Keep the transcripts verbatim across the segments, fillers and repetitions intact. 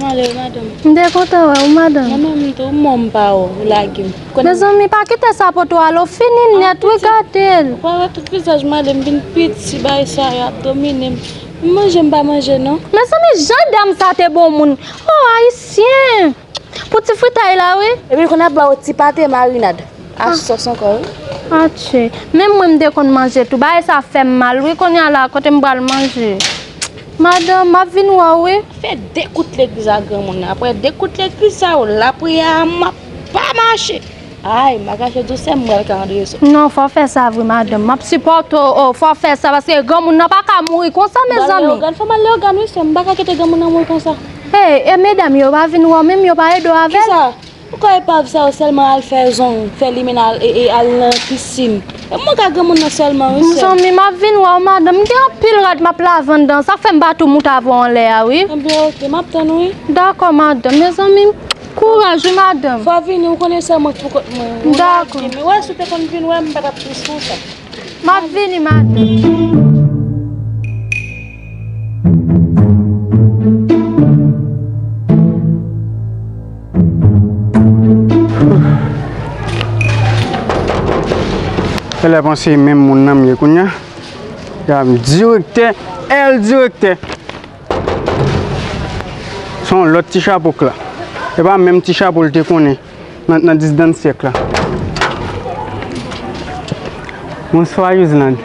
Ale, madanm. M te kontan wè ou, madanm. Mwen menm tou, m pa wè w, ou lage m. Mezanmi, pa kite sa poto ale, w fini nèt, wi, gade l. Ou pa wè tout vizaj mwen ale, m vin piti, bagay sa yo ap domine m. M manje, m pa manje, non. Mezanmi, jan dam sa te bon moun. Oh, ayisyen. Pou ti fritay la, wi. Epi kounye a ba w ti pate marinad. Ak sòs ankò, wi. Atchè. Menm mwen, m te konn manje tou. Bagay sa fè m mal, wi. Kounye a la, kote m pral manje? Madanm, m ap vin wè w, wi. Fè de kout legliz a granmoun nan. Apre de kout legliz sa yo, lapriyè a m ap pa mache. Ay, m pa kache di w, sè m pral ka antre sou. Non, fò w fè sa vre, madanm. M ap sipòte w, o, fò w fè sa, paske granmoun nan pa ka mouri konsa, mezanmi. Fò m al Leyogàn, wi, sè m. M pa ka kite granmoun nan mouri konsa. Hey, e medam yo pa vin wè w menm, yo pa ede w avè l? Kisa? Ou kwè epav sa yo sèlman al fè zong, fè limena, al, e, e, al nan pisin. E mwen ka granmoun nan sèlman, wi, sè m. Mezanmi, m ap vin wè w, madanm. M gen anpil rad m ap lave anndan. Sa k fè m pa tou moute avè w anlè a, wi. Ebyen, oke, m ap tann ou, wi. Dakò, madanm. Mezanmi, kouraj, wi, madanm. Fò w vini, ou konnen sè mwen k pou kont mwen. Dakò. Ou lage m. Wè, si w te konn vin wè m, m pa t ap tris konsa. M ap vini, madanm. Genlè panse menm moun nan m ye kounye a. Ya m direktè, èl direktè. Se yon lòt ti chapo k la. E pa menm ti chapo l te konnen nan, nan dis dènn syèk la. Bonswa, Yuzland.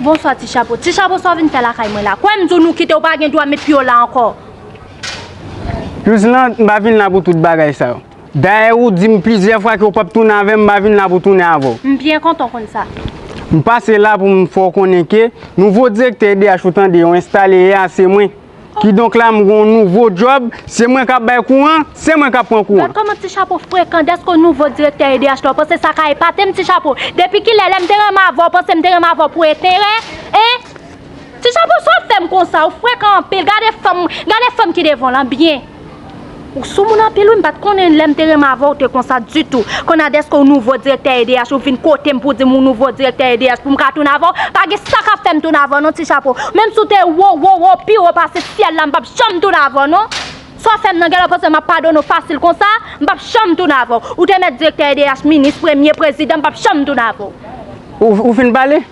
Bonswa, ti chapo. Ti chapo, sa w vin fè lakay mwen la? Kwè m di w nou kite, w pa gen dwa met pye w la ankò. Yuzland, m pa vin la pou tout bagay sa yo. Dayè, ou di m plizyè fwa ke w p ap tounen avè m, m pa vin la pou tounen avè w. M byen kontan w konn sa. M pase la pou m fè w konnen ke nouvo direktè E D H ou tande yo enstale yè a, se mwen. Kidonk la, m gen yon nouvo djòb, se mwen k ap bay kouran, se mwen k ap pran kouran. Gad kòman ti chapo frekan, dèske w nouvo direktè E D H la, w panse sa ka epate m, ti chapo? Depi kilè, lè m te renmen avè w, w panse m te renmen avè w pou enterè? Hein? Ti chapo, sa w fè m konsa? Ou frekan anpil, gade fanm, gade fanm ki devan w lan byen. Ou sou moun anpil wi, m pa t konnen lè m te renmen avè w te konsa ditou. Kounye a dèske w nouvo direktè E D H, ou vin kote m pou di m ou nouvo direktè E D H pou m ka tounen avè w. Pa gen sa k ap fè m tounen avè w non, ti chapo. Menm si w te wo, wo, wo, pi wo pase syèl la, m p ap janm tounen avè w non. Sa w fè m nan, genlè w panse m ap padone w fasil konsa? M p ap janm tounen avè w. Ou te mèt direktè E D H, minis, premye, prezidan, m p ap janm tounen avè w. Ou, ou fin pale?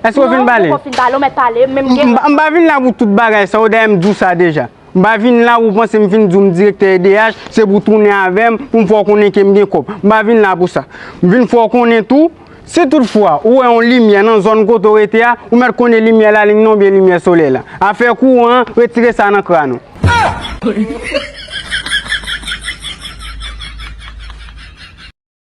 Èske w fin pale? Non, m poko fin pale, ou mèt pale, menm gen. M pa, m pa vin la pou tout bagay sa yo, dayè m di w sa deja. M pa vin la pou w panse m vin di w m direktè E D H, se pou w tounen avè m, pou m fè w konnen ke m gen kòb. M pa vin la pou sa. M vin fè w konnen tou, si toutfwa ou wè yon limyè nan zòn kote w rete a, ou mèt konnen limyè lalin nan oubyen limyè solèy la. Afè kouran an, retire sa nan kràn ou.